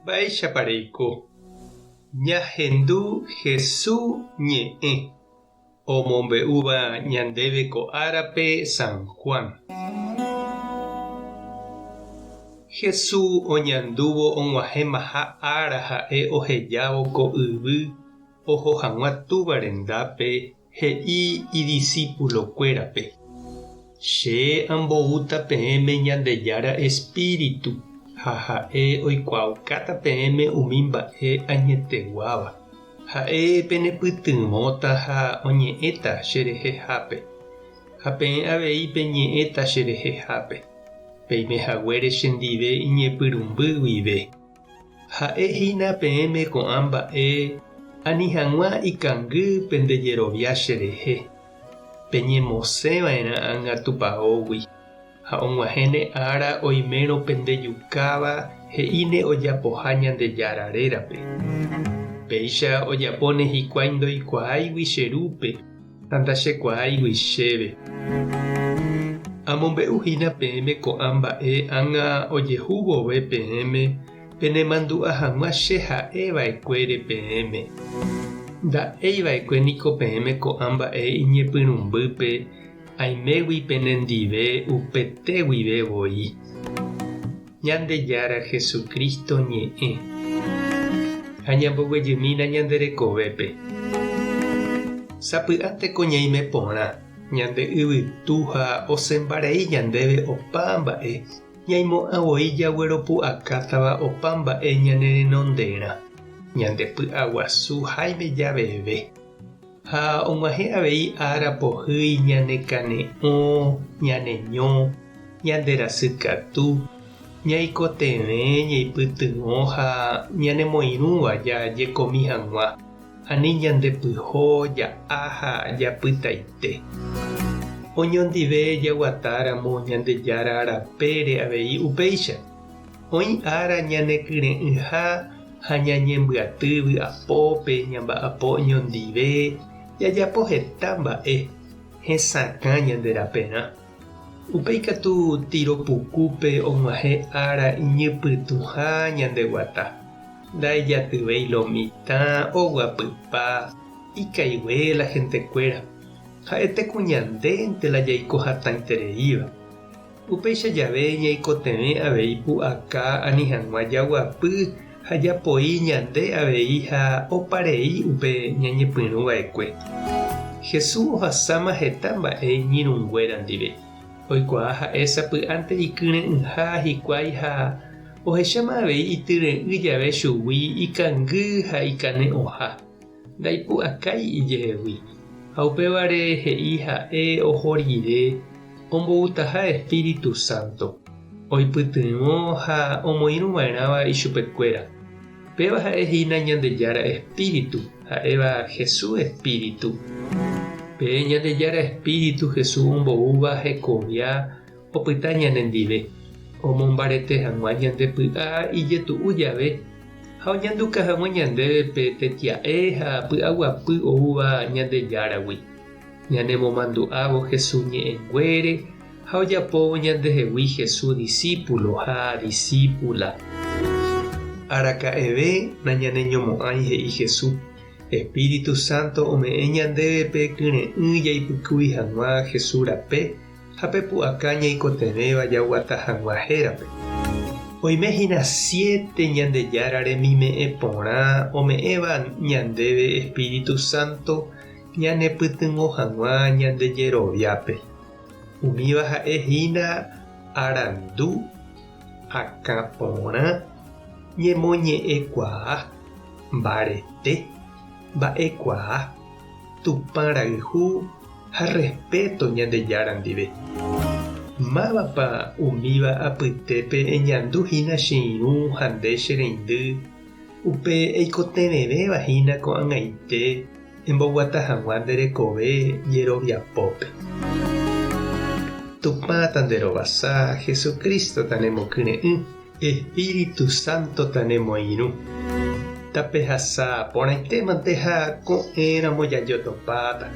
Mba'éichapa reiko? Ñahendu Hesu ñe'ẽ omombe'úva ñandéve ko árape San Juan. Hesu oñandúvo og̃uahẽmaha ára ha'e ohejávo ko yvy oho hag̃ua Túva rendápe he'i idisípulokuérape, Che amboúta peẽme Ñandejára espíritu ha ha'e oikuaaukáta peẽme umi mba'e añeteguáva. Ha'e penepytyvõta ha oñe'ẽta cherehehápe, ha peẽ avei peñe'ẽta cherehehápe, peime haguére chendive iñepyrũmby guive. Ha'e hína peẽme ko'ã mba'e ani hag̃ua ikangy pende jerovia cherehe. Peñemosẽ va'erã ág̃a tupaógui, ha og̃uahẽne ára oimérõ pende jukáva he'íne ojapoha Ñandejára rérape. Péicha ojapóne hikuái ndoikuaáigui che Rúpe ha ndachekuaáigui chéve. Amombe'u hína peẽme ko'ã mba'e ág̃a ojehu vove peẽme penemandu'a hag̃ua che ha'e va'ekuére peẽme. Nda'éi va'ekue niko peẽme ko'ã mba'e iñepyrũmbýpe aimégui penendive upete guive voi. Ñandejára Jesucristo ñe'ẽ. Ha ñamboguejymína ñande rekovépe. Sapy'ánteko ñaime porã, ñande yvytu ha osẽmbarei ñandéve opa mba'e, ñaimo'ã voi jagueropu'akátava opa mba'e ñane renonderã, ñande py'aguasu háime javeve. Ha og̃uahẽ avei ára pohýi ñane kane'õ, ñane ño, ñande rasy katu, ñaikotevẽ ñaipytyvõ ha ñanemoirũva jajekomi hag̃ua, ani ñande pyho ja'a ha japytaite. Oñondive jaguatáramo Ñandejára rapére avei upéicha. Oĩ ára ñanekyre'ỹha ha ñañembyaty vy'apópe ñamba'apo oñondive, jajapo heta mba'e, hesakã ñande raperã. Upéi katu tiro pukúpe og̃uahẽ ára iñypytũha ñande guata. Ndaijatyvéi lo mitã, oguapypa, ikaigue la hentekuéra. Ha'ete ku ñandénte la jaiko hatãitereíva. Upéicha jave ñaikotevẽ avei pu'aka ani hag̃ua jaguapy ha japoi ñande avei ha oparei upe ñañepyrũ va'ekue. Jesús ohasáma heta mba'e iñirũnguéra ndive. Oikuaa ha'e sapy'ánte ikyre'ỹha hikuái ha ohecháma avei ityre'ỹ jave chugui ikangy ha ikane'õha. Ndaipu'akái ijehegui, ha upévare he'i ha'e oho rire omboutaha espíritu sánto, oipytyvõ ha omoirũ va'erãva ichupekuéra. Péva ha'e hína Ñandejára espíritu, ha'éva Jesús espíritu. Pe Ñandejára espíritu Jesús omboúva hekovia opyta ñanendive, omombarete hag̃ua ñande py'a ijetu'u jave ha oñanduka hag̃ua ñandéve pe tetia'e ha py'aguapy oúva Ñandejáragui, ñanemomandu'ávo Jesús ñe'ẽnguére ha ojapóvo ñandehegui Jesús disípulo ha disípula. Araka'eve nañaneñomo'ãi he'i Jesús, Espíritu Santo ome'ẽ ñandéve pe kyre'ỹ jaipykúi hag̃ua Jesús rape ha pe pu'aka ñaikotevẽva jaguata hag̃ua hérape. Oime hína siéte Ñandejára remime'ẽ porã ome'ẽva ñandéve Espíritu Santo ñanepytyvõ hag̃ua ñande jeroviápe. Umíva ha'e hína arandu, akã porã, ñemoñe'ẽkuaa, mbarete, mba'ekuaa, Tupã rayhu ha respeto Ñandejára ndive. Mávapa umíva apytépe eñandu hína che irũ ha nde che reindy, upe eikotevẽvéva hína ko'ag̃aite emboguata hag̃ua nde rekove jeroviapópe. Tupã tanderovasa, Jesucristo tanemokyre'ỹ. Espíritu Santo tanemoirũ. Tapehasa porãitémante ha ko'ẽramo jajotopáta.